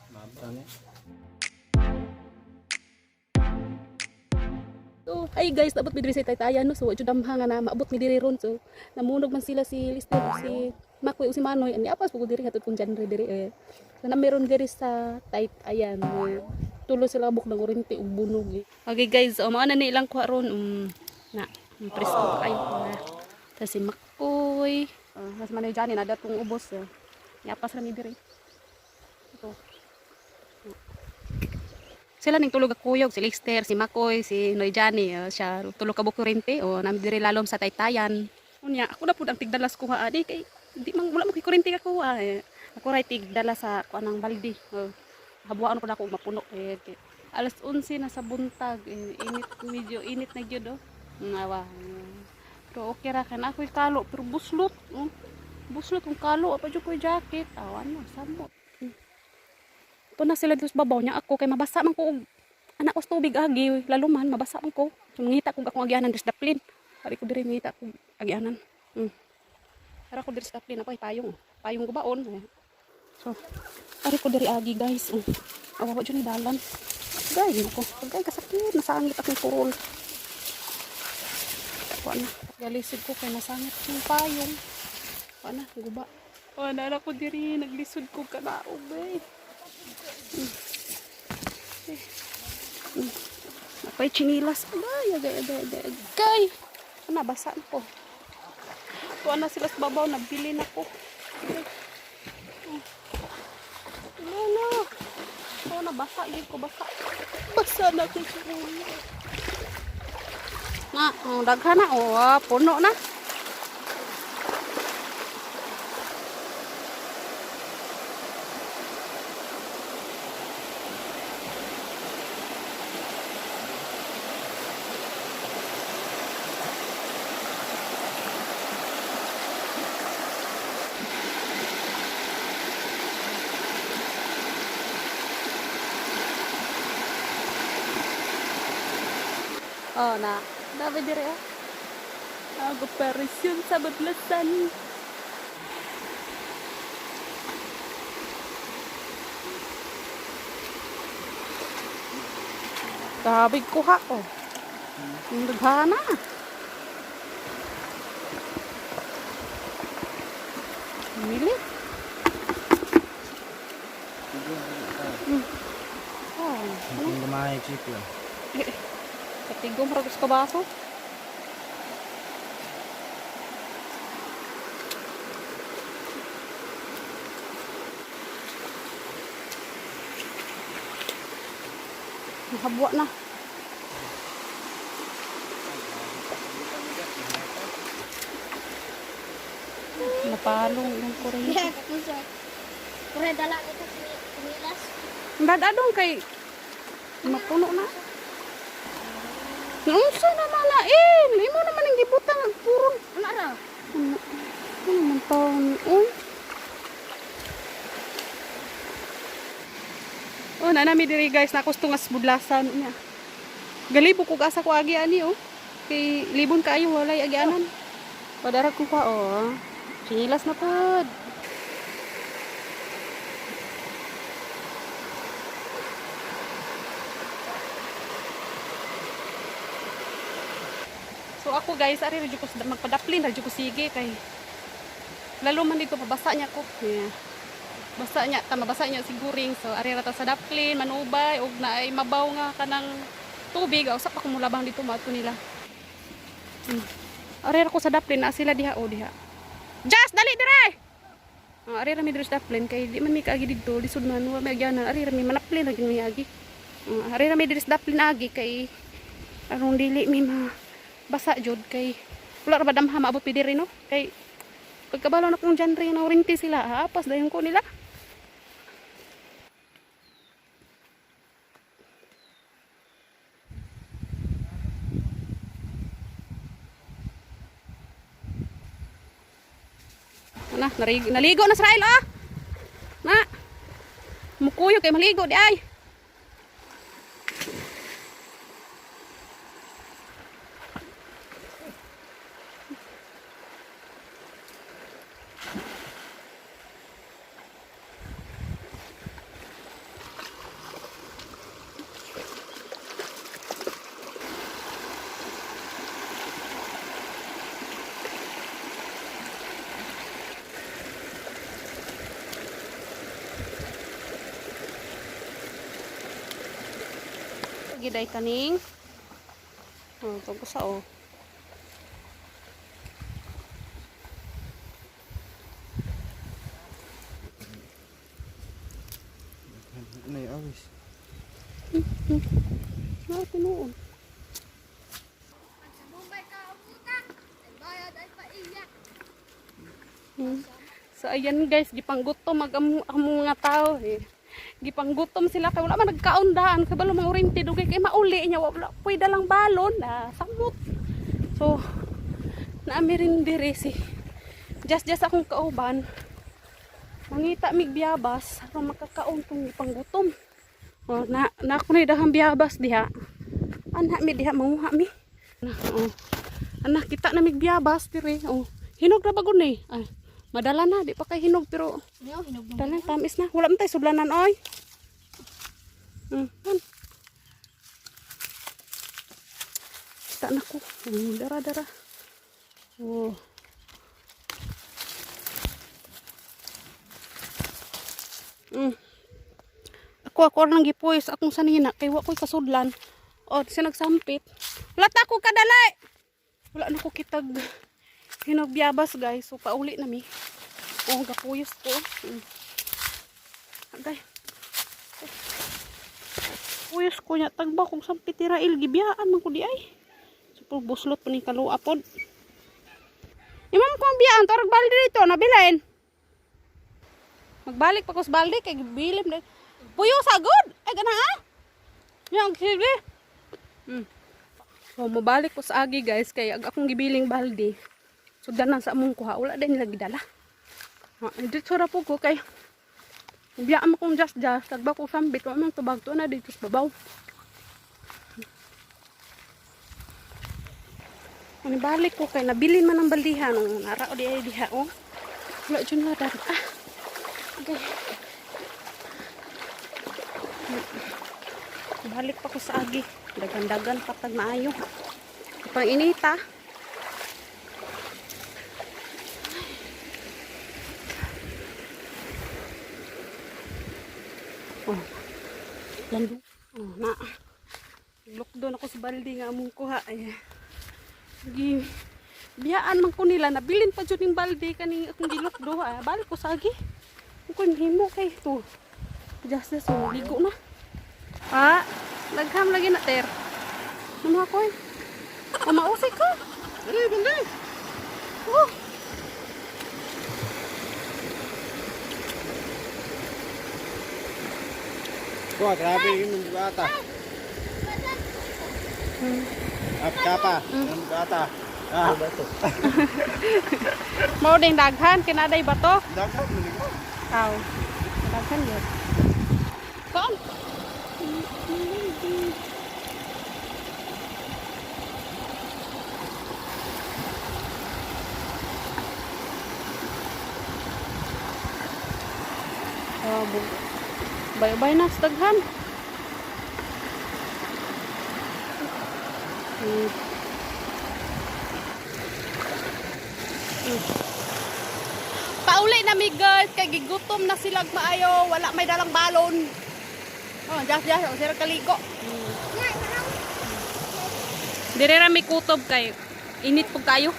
Maba. So, ay guys, dapat mi diri sa Taytayan no. So, jud damha nga na maabot mi diri ron. So, namunog man sila si Lister, si Makoy ug si Manoy. Ani apas pud ko diri hatod kong genre diri eh. So, na meron diri sa Taytayan. Eh. Tulo sila buk ng kuryente ug bunog eh. Okay guys, so, mao na ni ilang kuha ron. Na, presko kayo na. Ta si Makoy. Mas Manoy Johnny na datong ubos. Eh. Niapas ra mi diri. Ito. Sila ning tulog kuyog, si Lexter, si Makoy, si Noy Johnny, siya tulog ka kuryente o nami diri lalom sa Taytayan. Unya, ako na pud ang tigdalas kuha ani kay di man wala mo kay kuryente ka kuha. Eh. Ako ray tigdala sa kuan ng balde. Oh. Habuan ko na ako mapuno eh, kay alas 11 na sa buntag, eh, init medyo init na gyud oh. Nawa. Pero okay ra kan ako'y kalo pero buslot. Oh. Buslot kung kalo apa jud ko'y jacket. Awan mo samot. Ito na sila dito sa babaw niya ako kay mabasa man ko og anak ko sa tubig agi lalo man mabasa man ko. So mangita kog akong agyanan diri sa daplin. Ari ko diri mangita kog agyanan. Ara ko diri sa daplin ako ay payong. Payong ko baon. Eh. So ari ko diri agi guys. Awa wa jud ni dalan. Gay ko. Gay kasakit nasangit akong kurol. Wa na. Galisod ko kay nasangit akong payong. Wa na guba. Wa na ko diri naglisod ko kanaog eh. Ako'y chinilas. Agay, agay, agay, agay, agay. Ano, nabasa na ko. Tuwa na sila sa babaw, nabili na ko. Agay. Oh. Wala na. Oh, nabasa. Hindi ko basa. Basa na ako sa ulo. Na, oh, daghan na. Oh, ah, puno na. Oh, na. Dami dire ah. Ako parisyon sa budlasan. Grabe kuha ko. Ang daghana. Mili. Oh, Hindi lumay chip lang. katigom ra sa kabaso. Nahabwa na. Napalong yung kuryente. Yeah, kakusa. Kure dala ko kinilas. Dadadong kay mapuno na. Unsa naman na eh, imo naman ang gibutang ang puron. Ano ra? Ano, ano man taon oy. Oh, na nami diri guys, na gusto nga sa budlasan niya. Galibo kog asa ko agi ani oh. Kay libon kaayo walay agianan. Padara ko pa oh. Chinilas na pod. So ako guys, ari ra jud ko magpadaplin ra jud ko sige kay lalo man dito pabasa niya ko. Yeah. Basa niya, tama basa niya si guring. So ari ra ta sa daplin, manubay og naay mabaw nga kanang tubig, usa pa ko mulabang dito mato nila. Ari ra ko sa daplin na sila diha o diha. Jas, dali dire. Ah, ari ra mi diri sa daplin kay di man mi kaagi didto, lisod man wa may agyanan. Ari ra mi manaplin ra gyud mi agi. Ah, ari ra mi diri sa daplin agi kay aron dili mi ma basa jud kay wala ra ba damha maabot mi diri no kay pagkabalo na kong genre na orinti sila haapas dayon ko nila. Na, naligo na Israel ah. Na. Mukuyo kay maligo di ay. Giday kaning. Oh, tungko sa oh. Ano yung awis? Na tinuon. Sa Mumbai ka utang, ay bayad ay paiyak. So ayan guys, gipanggutom mag ang mga tao eh. Gipanggutom sila kay wala man nagkaon daan kay balo mga orinti dugay kay mauli niya wala pwede lang balon na samot. So naami rin dire si just akong kauban. Mangita mig biyabas aron makakaon tong gipanggutom. Oh, na na ako na dahang biyabas diha. Anha mi diha manguha mi. Na, oh. Anak kita na mig biyabas dire. Oh. Hinog ra bagon eh. Ay, madala na di pa kay hinog pero Niyo hinog mo. dala tamis na. Wala man tay sudlanan oy. An. Kita na ko. Dara dara. Oh. Ako ako nang gipuys akong sanina kay wa ko'y kasudlan. Oh, siya nagsampit. Wala ta ko kadalay. Wala na ko kitag hinog biyabas guys. So pauli na mi. Oh, gapuyos ko. Agay. Puyos ko niya tagba kung sampit tirail gibiyaan man ko di ay. So pag buslot pa ni kalua pod. Imam ko ang biyaan torag balde dito nabilin. Magbalik pa ko sa balde kay gibilim na. Puyo sa good. Ay gana ah. Yang sige. So mobalik ko sa agi guys kay ag akong gibiling balde. So danan sa among kuha wala din nila gidala. Ha, dito ra po ko kay biyaan mo kong just just tagba ko sambit wa man tubag to na dito sa babaw. Ani balik ko kay nabilin man ang baldihan oh, nara o di ay diha oh. Wala jud na dar. Ah. Okay. Balik pa ko sa agi. Dagan-dagan patag maayo. Pang inita. Oh. Lando. Oh, na. Lockdown ako sa balde nga among kuha. Ay. Gi biyaan man ko nila nabilin pa jud ning balde kaning akong gilokdo ah. Balik ko sa agi. Ko himo kay to. Just so ligo na. Ah, lagham lagi na ter. Ano ako eh? O mausik ka. Dali, bandi! Oh. Wah, grabe yun yung bata. Up kapa, yung bata. Ah, bato. Mao ding daghan kinaday bato. Daghan man ko. Aw. Daghan yun. Kaon. Oh, Bye-bye na sa daghan. Pauli na mi guys, kay gigutom na sila maayo, wala may dalang balon. Oh, jas jas, oh, sira kaliko. Dire ra mi kutob kay init pug kayo.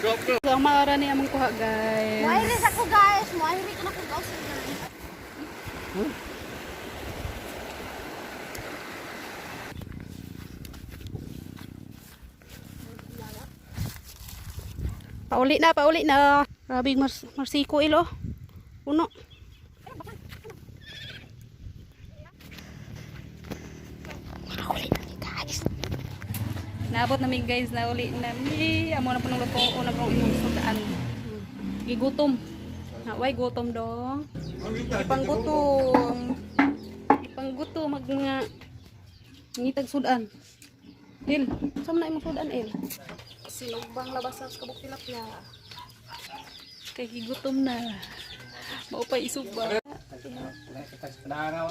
So, ang maara ni among kuha guys. Muairis ako guys, muairis ko na ko guys. Pauli na, pauli na. Grabe marsiko ilo. Puno. Pauli na ni guys. Naabot namin guys, nauli nami. Amo na punong luto, una pong imong sudaan. Gigutom. Na, way gutom dong. Ipanggutom. Ipanggutom mag mga ngitag sudan. Il, saan na imong sudan il? Sinugbang labasan sa kabuk tilapia. Kay gigutom na. Maupay isugba.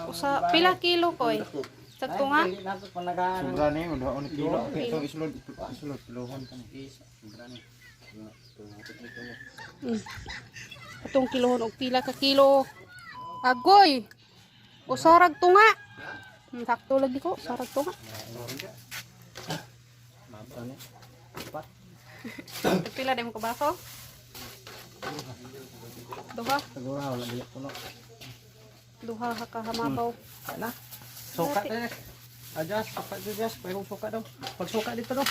Usa pila kilo koy? Sakto nga. Sobra ni, udah on kilo. Ito isulod, isulod kilohon pa ni. Sobra ni. Atong kilohon og pila ka kilo. Agoy. Usarag tunga. Sakto lagi ko, sarag to nga. Mabot ni. Pila din mo ka baso? Duha, Siguro wala dili puno. duha ha ka hamabaw. Na. Suka na. Adjust, suka adjust, pwede suka daw. Pagsuka dito daw.